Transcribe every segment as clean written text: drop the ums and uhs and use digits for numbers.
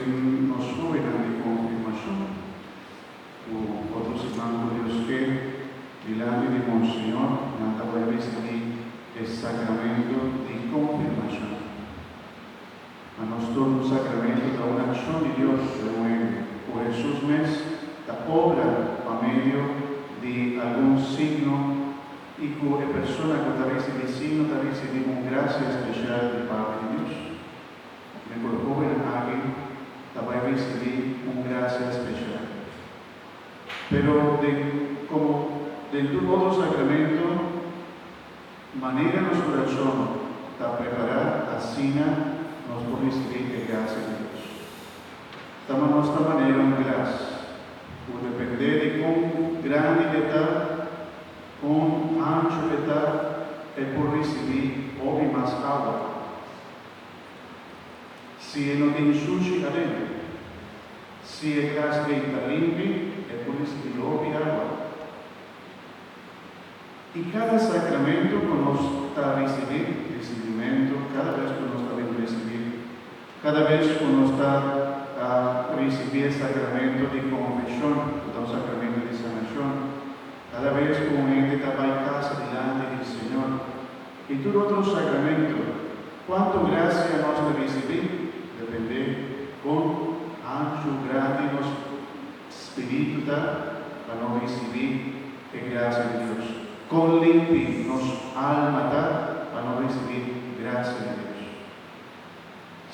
tin nos hóbennan di konfirmashon ku otro siman ku Dios ke, dilanti di Monseñor nan ta bai risibí e sakramento di konfirmashon. Pa nos tur un sakramento ta un akshon di Dios den un hende ku Hesus mes ta obra pa medio di algun signo i ku e persona ku ta risibí signo ta risibí un grasia spesial di parti di Dios. Mi ku e hóbennan aki ta bai risibí un grasia spesial. Pero den komo den tur otro sakramento, Manera nos kurason ta prepará, asina nos por risibí e grasia di Dios. Tama nos ta manera un glas, ku dependé di kon grandi e ta, kon anchu e ta, e por risibí hopi mas awa. Si e no tin sushi aden. Si e glas ei ta limpi, e por risibí hopi awa. I kada sakramento ku nos ta risibí, risibimentu, kada bes ku nos ta bin risibí, kada bes ku nos ta risibí e sakramento di konfeshon, ku ta un sakramento di sanashon, kada bes ku un hende ta bai kasa dilanti di Señor, i tur otro sakramento, kuantu grasia nos ta risibí, dependé kon anchu, grandi nos spiritu ta pa nos risibí e grasia di Dios. Kon limpi nos alma ta pa nos risibí grasia di Dios.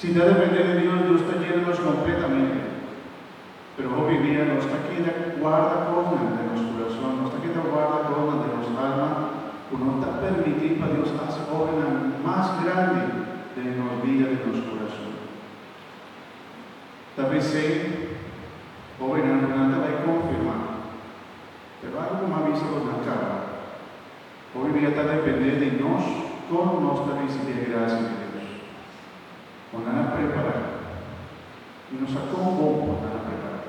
Si ta dependé di Dios, Dios ta yena nos kompletamente. Pero hopi bia nos ta keda guarda kosnan den nos kurason, nos ta keda guarda kosnan den nos alma ku no ta permití pa Dios hasi obranan mas grandi den nos bida, den nos kurason. Ta p'esei, hóbennan ku nan ta bai konfirmá. Pero algu ku m'a bisa bos nan kaba. Hopi bia ta dependé di nos kon nos ta risibí e grasia di Dios. Kon nan a prepará. Mi no sa kon bon por nan a prepará.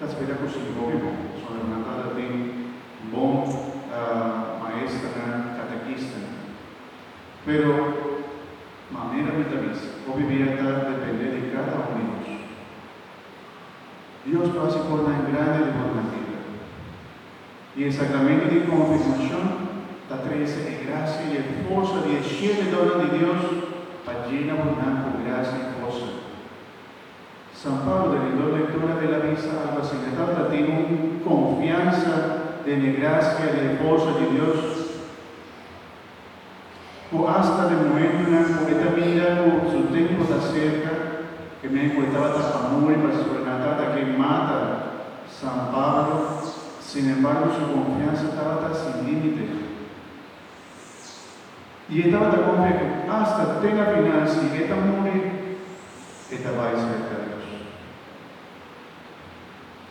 Ta spera ku si hopi bon, pasobra nan tabata tin bon maestranan, katekistanan. Pero manera mi ta bisa, hopi bia ta dependé di kada un di nos. Dios por hasi kosnan grandi di bo nan bida. I e sakramento di konfirmashon ta trese e grasia i e forsa di e shete donnan di Dios pa yena bo nan ku grasia i forsa. San Pablo den e dos lektura el a bisa algu asina, e tabata tin un konfiansa den e grasia i e forsa di Dios ku asta den momentunan ku e ta mira ku su tempu ta serka, ke men ku e tabata pa muri pasobra nan tabata ke mata San Pablo, sinembargo su konfiansa tabata sin límite. I e tabata konfia ku asta te na final si e ta muri, e ta bai serka Dios.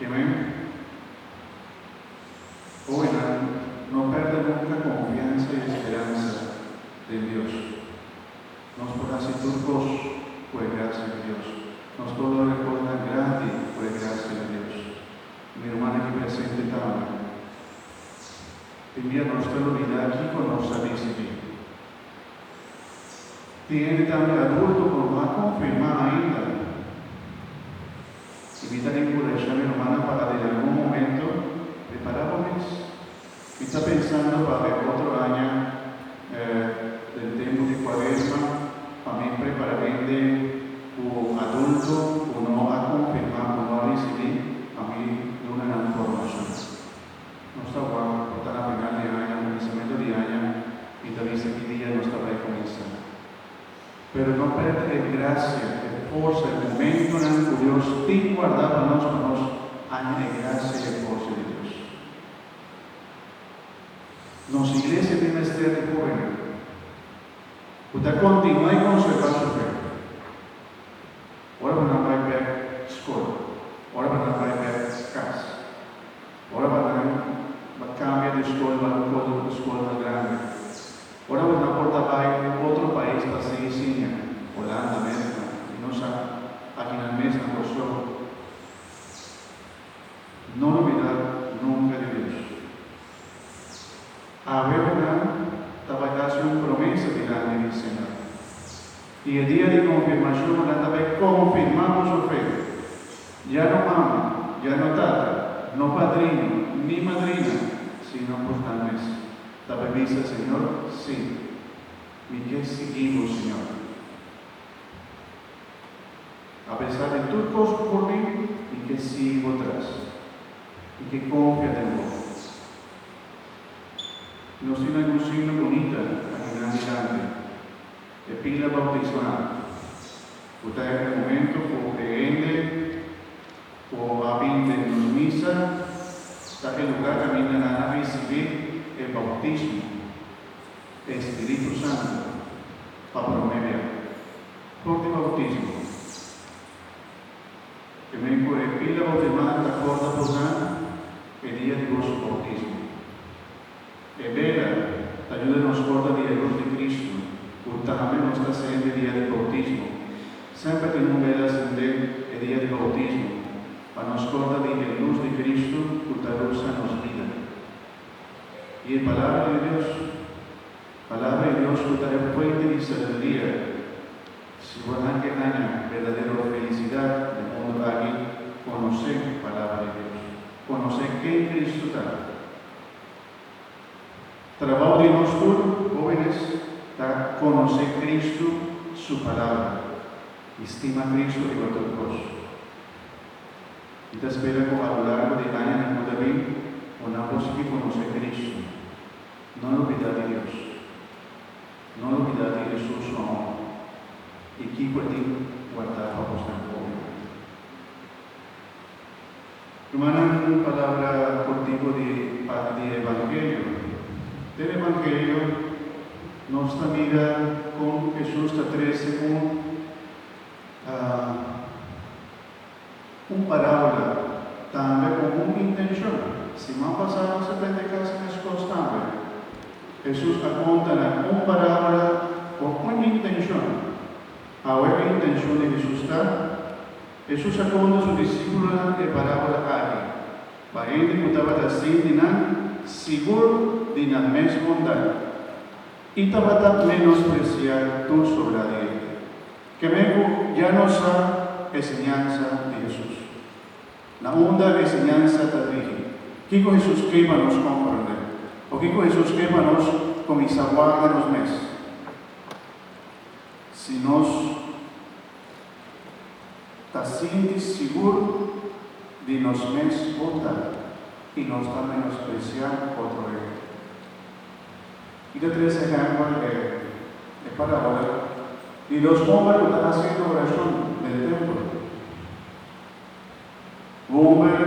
Ke men? Hóbennan, no pèrdè nunka konfiansa i speransa den Dios. Nos por hasi tur kos ku e grasia di Dios. Nos por logra kosnan grandi ku e grasia di Dios. Mi ruman aki presente tambe. Tin bia nos ta lubidá kiko nos a risibí. Tin hende tambe adulto ku no a konfirmá ainda. I mi ta enkurashá mi rumannan pa den algun momento prepará bo mes. Mi ta pensando pa e otro aña den tempu di kuaresma pa mi prepará hende ku adulto ku no a konfirmá, ku no a risibí, pa mi duna nan formashon. Nos ta wak por ta na final di aña, kuminsamentu di aña, mi ta bisa ki dia nos ta bai kuminsá. Pero no perde e gracia, e forsa, e momentonan cu Dios tin guarda pa nos, pa nos haña e gracia y e forsa di Dios. Nos iglesia tin mester di hobennan cu ta continua y conserva su fe. Ora bo nan bai bek scol, ora bo nan bai bek cas, ora bo nan cambia di scol ba un scol mas grandi, Ora bo ta por ta bai un otro pais pa sigui siña, Holanda, Merka, i no sa, aki nan mes na Kòrsou. No lubidá nunka di Dios. Awe bo nan ta bai hasi un promesa dilanti di Señor. I e dia di konfirmashon nan ta bai konfirmá boso fe. Ya no mama, ya no tata, no padrino, ni madrina, sino bosnan mes ta bai bisa Señor, Sí, mi ke sigui bo, Señor. Apesar di tur kos ku por bin, mi ke sigui bo tras. Mi ke konfia den bo. Nos tin algun signo bunita akinan dilanti. E pila bautismal, ku ta e momento ku e hende ku a bin den nos misa ta e lugá kaminda nan a risibí e bautismo, e Spiritu Santu, pa promé bia. For di bautismo. E men ku e pila bautismal ta kòrda bosan e dia di boso bautismo. E bela ta yuda nos corda di e luz di Cristo cu tambe nos ta sende dia di bautismo. Semper tin un bela sende e dia di bautismo pa nos corda di e luz di Cristo cu ta lusa nos bida. Y e Palabra di Dios, Palabra di Dios cu ta e fuente di sabiduria. Si bo nan ke haña berdadero felicidad den mundo aki, conoce Palabra di Dios. Conoce ken Cristo ta. Trabou di nos tur, hóbenes, ta konosé Kristu su Palabra i stima Kristu riba tur kos. Mi ta spera ku a lo largo di añanan ku ta bin, bo nan por sigui konosé Kristu. No lubidá di Dios. No lubidá di Hesus su amor i kiko e tin guardá pa bosnan, hóbennan. Rumannan, un palabra kortiku di parti di e Evangelio. Den Evangelio nos ta mira kon Hesus ta trese un un parábola tambe ku un intenshon. Siman pasá nos a prende kasi meskos tambe. Hesus a konta nan un parábola ku un intenshon. Awe e intenshon di Hesus ta? Hesus a konta su disípulonan e parábola aki, pa hende ku tabata sinti nan sigur di nan mes bondat i tabata menospresiá tur sobrá di hende. Keme ku ya no sa e siñansa di Hesus. Na unda e siñansa ta dirigí? Kiko Hesus ke pa nos komprendé? O kiko Hesus ke pa nos kuminsá warda nos mes? Si nos ta sinti sigur di nos mes bondat i nos ta menospresiá otro hende. I ta trese ehèmpel e parábola di dos hòmber ku ta hasiendo orashon den tèmpel. Un hòmber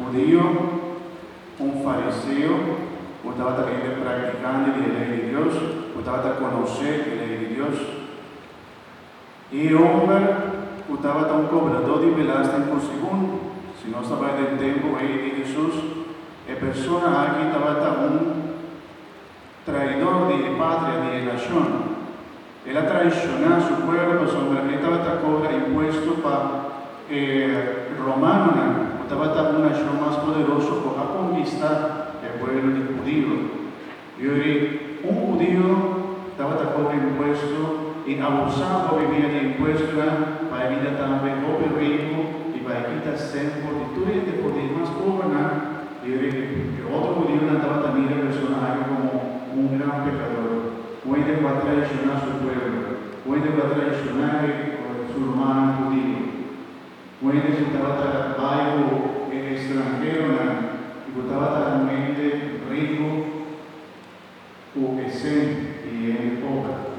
hudio, un fariseo ku tabata hende praktikante di e lei di Dios, ku tabata konosé e lei di Dios. E homber ku tabata un kobradó di belasting ku segun si nos ta bai den tempu ei di Hesus, e persona aki tabata un traidor di e patria, di e nashon. El a traishoná su pueblo pasobra e tabata kobra impuesto pa e romanonan, ku tabata un nashon mas poderoso ku a konkistá e pueblo di hudio. Yuri, un hudio, tabata kobra impuesto i abusá hopi bia di impuestonan pa e bida tambe hopi riku i pa e kita sen for di tur hende for di e mas pobernan. Yuri, e otro hudionan tabata mira e persona aki komo un gran pekador, un hende ku a traishoná su pueblo, un hende ku a traishoná su rumannan hudio, un hende ku tabata bai ku e estranheronan i ku tabata un hende riku ku e sen i e hende pober.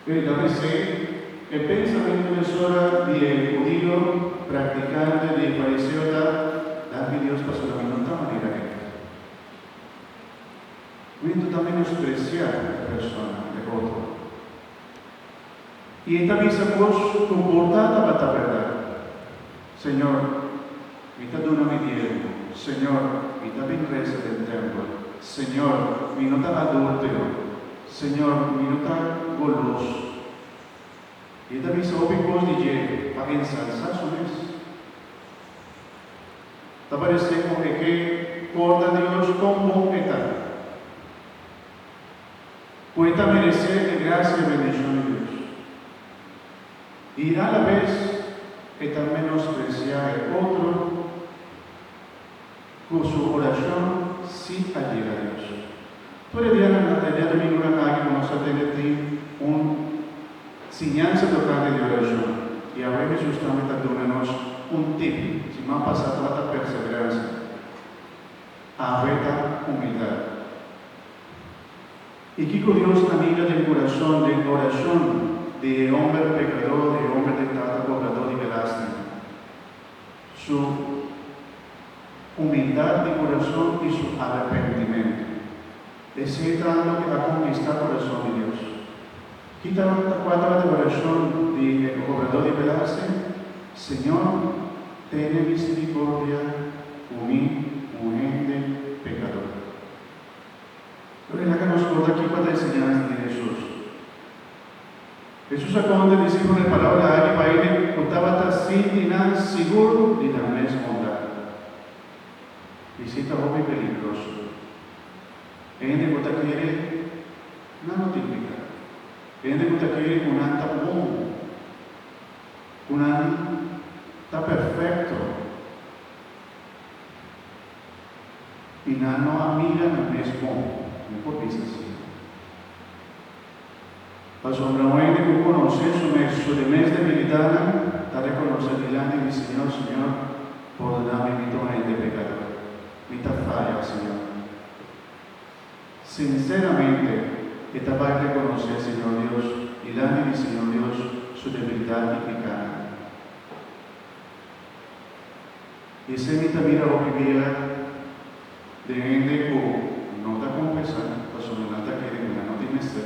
Pero ta p'esei e pensamentu mesora di e hudio praktikante di e fariseo ta, Danki Dios pasobra mi no ta manera e. Mi ta menospresiá e persona, e otro. I e ta bisa kos ku por ta tabata bèrdat. Señor, mi ta duna mi diezmo. Señor, mi ta bin resa den tèmpel. Señor, mi no ta adúltero. Señor, mi no ta golos. I e ta bisa hopi kos di dje pa ensalsá su mes. Ta paresé ku e ke korda Dios kon bon e ta. Ku e ta meresé e grasia i bendishon. I a la bes e ta menospresiá e otro ku su orashon sí a yega Dios. Tur e dianan e diadomingunan aki ku nos a tene tin un siñansa tokante di orashon i awe Hesus tambe ta duna nos un tip. Siman pasá tabata perseveransia, awe ta humildat. I kiko Dios a mira den kurason, den orashon di e homber pekadó, di e homber den tata kobradó di belasting? Su humildat di kurason i su arepentimentu. Esei ta loke a konkistá kurason di Dios. Ki tabata kua tabata e orashon di e kobradó di belasting? Señor, tene miserikordia ku mi, un hende pekadó. Pero laga nos corda kico ta e señansa di Hesus. Hesus a conta e discipelnan e palabra aki pa hende cu tabata sinti nan sigur di nan mes bondad. Esey ta hopi peligroso. E hende cu ta kere nan no tin pica. E hende cu ta kere cu nan ta bon, cu nan ta perfecto, I nan no a mira nan mes bon, mi por bisa asina. Pasobra un hende ku konosé su mes, su de mes debilidatnan, ta rekonosé dilanti di Señor, Señor, pordoná mi, mi ta un hende pekador. Mi ta faya, Señor. Sinseramente, e ta bai rekonosé Señor Dios dilanti di Señor Dios su debilidat i pikánan. Esei mi ta mira hopi bia den hende ku no ta konfesá pasobra nan ta kere ku nan no tin mester,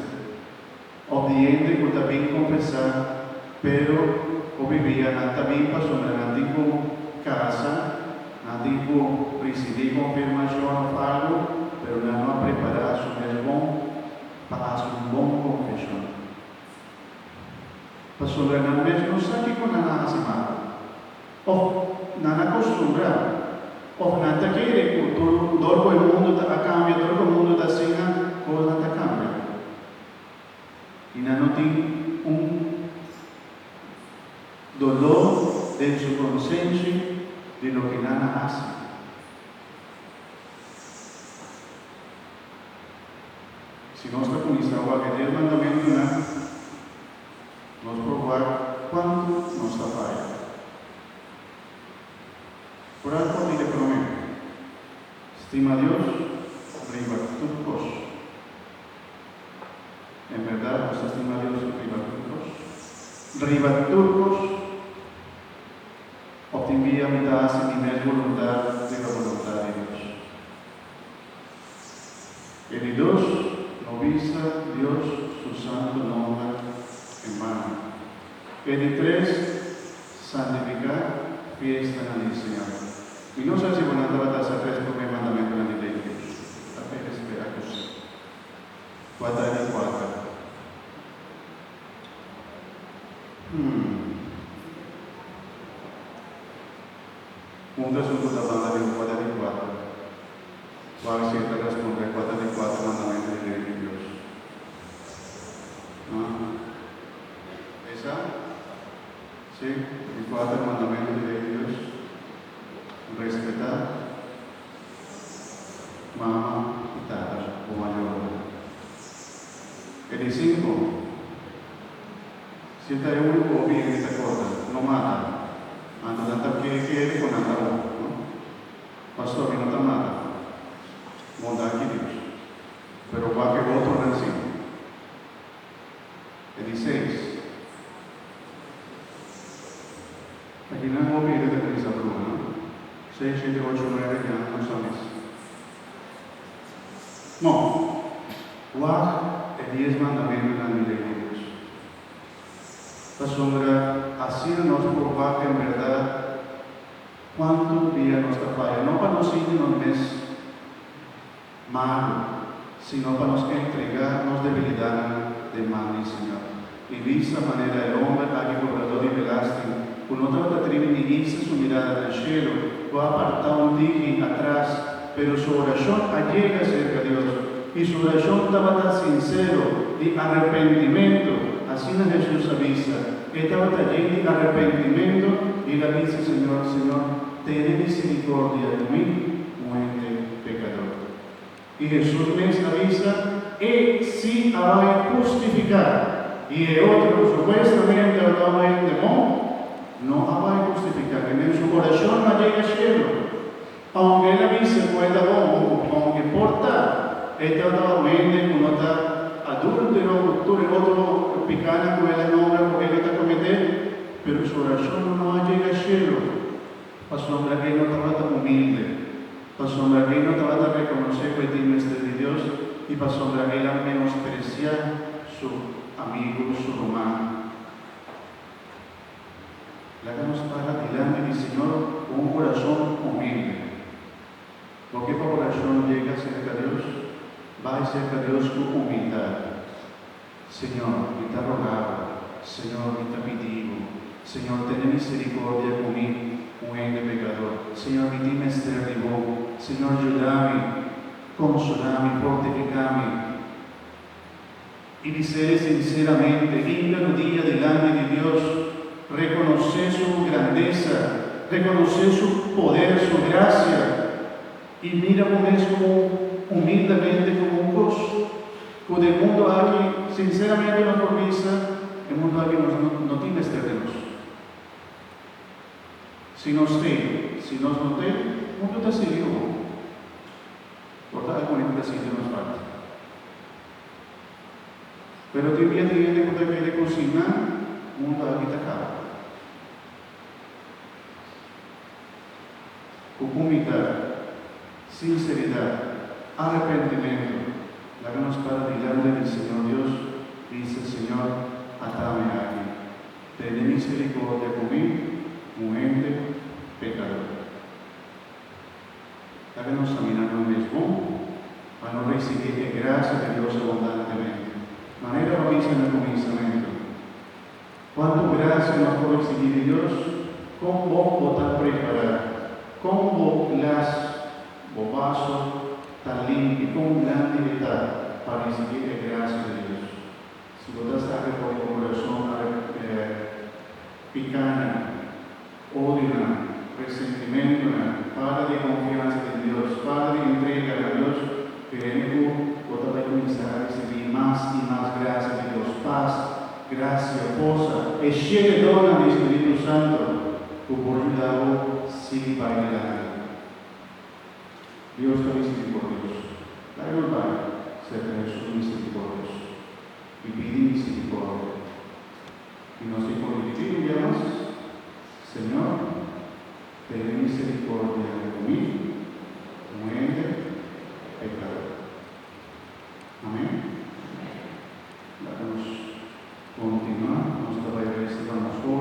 òf di hende ku ta bin konfesá pero hopi bia nan ta bin pasobra nan tin ku kasa, nan tin ku risibí konfirmashon òf algu, pero nan no a prepará su mes bon pa hasi un bon konfeshon. Pasobra nan mes no sa kiko nan a hasi mal. Of nan a kostumbrá, of nan ta kere ku tur dor ku e mundu ta a kambia, dor ku e mundu ta asina, kosnan ta kambia. I nan no tin un doló den su konsenshi di loke nan a hasi. Si nos ta kuminsá wak e dies mandamentunan, Nos por wak kuantu nos ta faya. Oral por di e promé, Stima Dios riba tur kos. En bèrdat nos ta stima Dios riba tur kos? Riba tur kos? Òf tin bia mi ta hasi mi mes boluntat riba boluntat di Dios? E di dos, no bisa Dios su santu nomber en bano. E di tres, santifiká fiestanan di Señor. Mi no sa si bo nan tabata sa tres promé mandamentunan di lei di Dios. Ta p'e spera ku si. Kua ta e di kuater? Hmm. Un ta esun ku ta banda di un kua ta di kuater. Wak si e ta respondé kua ta di kuater mandamentu di lei di Dios. Ha? Esa? Sí, di kuater mandamentu di lei di Dios. Respetá mama i tata, bo mayornan. E di sinku, si ta e úniko hopi hende ta korta, no mata. Anto nan ta kere kere ku nan ta bon, no? Pastor, mi no ta mata. Bon danki Dios. Pero wak e otronan si. E di seis. Aki nan hopi hende ta kuminsá broma, no? Seis, shete, ocho, nuebe, ya nan no sa mes. No. Wak e dies mandamentunan di lei di Dios. Pasobra asina nos por wak en bèrdat Cuantu bia nos ta faya, no pa nos sinti nos mes malu, sino pa nos entrega nos debilidadnan den man di Señor. I bisa manera e homber aki cobrador di belasting, cu no tabata tribi ni hisa su mirada na shelu, cu a aparta un tiki atras, pero su oracion a yega cerca Dios, i su oracion tabata sincero, di arrepentimento. Asina Jesus a bisa. bisa, e tabata yen di arepentimentu i el a bisa Señor, Señor, tene misericordia di mi, un hende pekador. I Hesus mes a bisa, E si a bai hustifiká, i e otro ku supuestamente a ta un hende bon, no a bai hustifiká, ke den su orashon no a yega shelu. Ounke el a bisa ku e ta bon, ounke por ta e tabata un hende ku no ta adúltero ku tur e otro pikánan ku el a nombra ku el ta kometé, pero su orashon no a yega shelu, pasobra e no tabata humilde, pasobra e no tabata rekonosé ku e tin mester di Dios i pasobra el a menospresiá su amigu, su ruman. Laga nos para dilanti di Señor ku un kurason humilde. Loke pa orashon yega serka Dios, bai serka Dios ku humildat. Señor, mi ta roga bo. Señor, mi ta pidi bo. Señor, tene misericordia ku mi, un hende pekador. Señor, mi tin mester di bo. Señor, yuda mi, konsolá mi, fortifiká mi. I bis'é sinseramente, hinka rudia dilanti di Dios, rekonosé su grandesa, rekonosé su poder, su grasia, i mira bo mes komo humildemente komo un kos ku den mundu aki, sinseramente nos por bisa, e mundu aki nos no tin mester di nos. Si nos t'ei, si nos no t'ei, mundu ta sigui obo. Por ta algun hende ta sinti nos falta. Pero tin bia tin hende ku ta kere ku sin nan, mundu aki ta kaba. Ku humildat, sinseridat, arepentimentu, laga nos para dilanti di Señor Dios bisa, Señor, atami aki. Tene misericordia ku mi, un hende pekador. Laga nos samina nos mes bon pa nos risibí e grasia di Dios abundantemente. Manera bo a bisa na kuminsamentu, kuantu grasia nos por risibí di Dios? Kon bon bo ta prepará? Kon bo glas, bo vaso, ta limpi? Kon grandi e ta pa risibí e grasia di Dios? Si bo ta saka for di bo kurason pikanan, odionan, resentimentunan, falta di konfiansa den Dios, falta di entrega na Dios, kereme ku bo ta bai kuminsá a risibí mas i mas grasia di Dios, pas, grasia, forsa, e shete donnan di Spiritu Santu ku por yuda bo sigui bai dilanti. Dios ta miserikordioso. Laga nos bai serka Hesus miserikordioso i pidi miserikordia. I nos tin por ripití un bia mas, Señor, tene miserikordia ku mi.